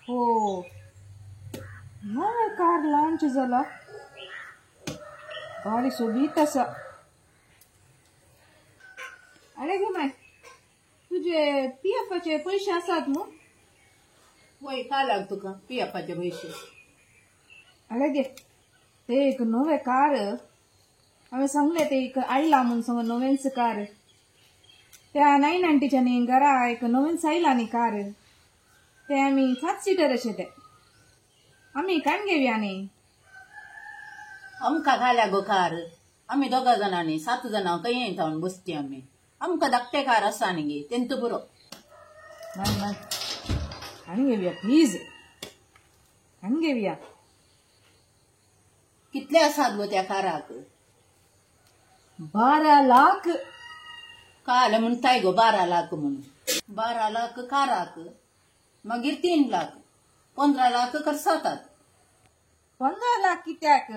हो नवें car launch जाला, भारी सोबीत आसा. अरे गे माय, तुजे पी एफाचे पयशे आसात न्हू? वय का लाग तुका पी एफाचे पयशे? अरे गे ते एक नवें कार हांवें सांगलें ते एक आयला म्हूण सांग, नवेंच कार. त्या नायन आंटीच्या न्ही घरा एक नवेंच आयला न्ही कार, ते आमी 7 सीटर अशें ते आमी काण घेवया न्ही. आमकां घाल्या गो कार, आमी दोगा जाणांनी 7 जाणां खंय येता बसती आमी. आमकां धाकटें कार आसा न्ही गे तेंत पुरो. माय माय आनी घेवया प्लीज, आनी घेवया. कितले आसात गो त्या काराक? 12 लाख. काल म्हणताय गो 12 लाख म्हणून. 12 लाख काराक, मागीर 3 लाख, 15 लाख खर्चातात. 15 लाख कित्याक?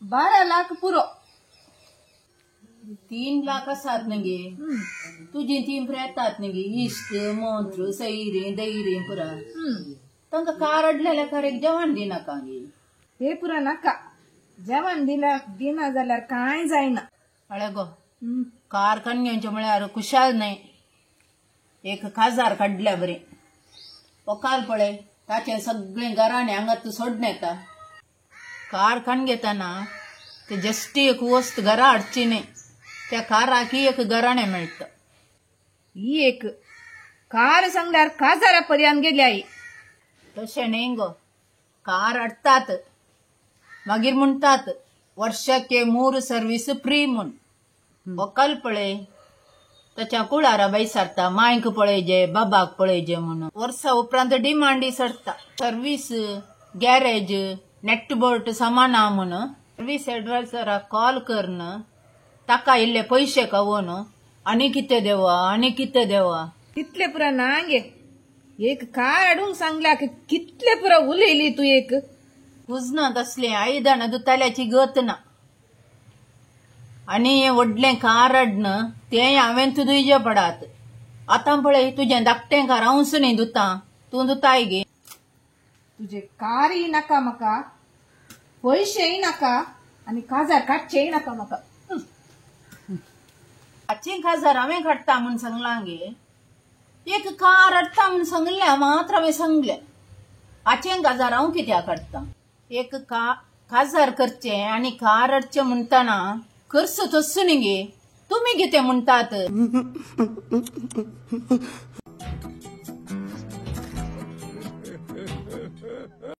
12 लाख पुरो. 3 लाख आसात न्ही गे तुजी, ती येतात न्ही गे इश्ट मंत्र सैरी दैरी पुरा. तांकां कार हाडलेल्या कार एक जेवण दिनाका गे? ते पुरा नाका, जेवण दिना जाल्यार कांय जायना. अळे गो कार काण घेवचें म्हळ्यार खुशाल न्हय, एक काजार काडल्या बरें. वकाल पळय ताचें सगळें घराणें हांगा सोडून येता. कार काण घेतना ते जस्ट एक वस्त घरा हाडची न्हय, त्या काराक एक घराणें मेळटा. ही एक कार सांगल्यार काजारा पर्यंत गेली आई. तशें न्हय गो, कार हाडटात मागीर म्हणटात वर्षाके 3 सर्वीस फ्री म्हूण. वकाल पळय ताच्या कुळारा बाय सारता, मांयक पळयजे बाबाक पळयजे म्हणून. वर्सा उपरांत डिमांडी सरता, सर्वीस गॅरेज नेट बोल्ट सामान म्हणून. सर्वीस एडवायझराक कॉल करून ताका इल्ले पयशे खावोन आनी कितें देवा आनी कितें देवा. तितले पुरा ना गे, एक कार हाडूंक सांगल्या कितले पुरा उलयली तूं. एक कुजना तसलें आयदनां धुताल्याची गत ना. आनी व्हडलें कार हाडन तें हांवें तुजें पडात. आतां पळय तुजें धाकटें कार हांवच न्ही धुता, तूं धुताय गे. तुजें कारय नाका म्हाका, पयशेय नाका आनी काजार काडचेय नाका म्हाका. हाचें काजार हांवें काडटा म्हूण सांगलां गे, एक कार हाडटा म्हूण सांगलें मात्र हांवें सांगलें. हाचें काजार हांव कित्याक काडटा? एक काजार करचें आनी कार हाडचें म्हणटना खर्च तस्सो न्ही गे, तुमी कितें म्हणटात?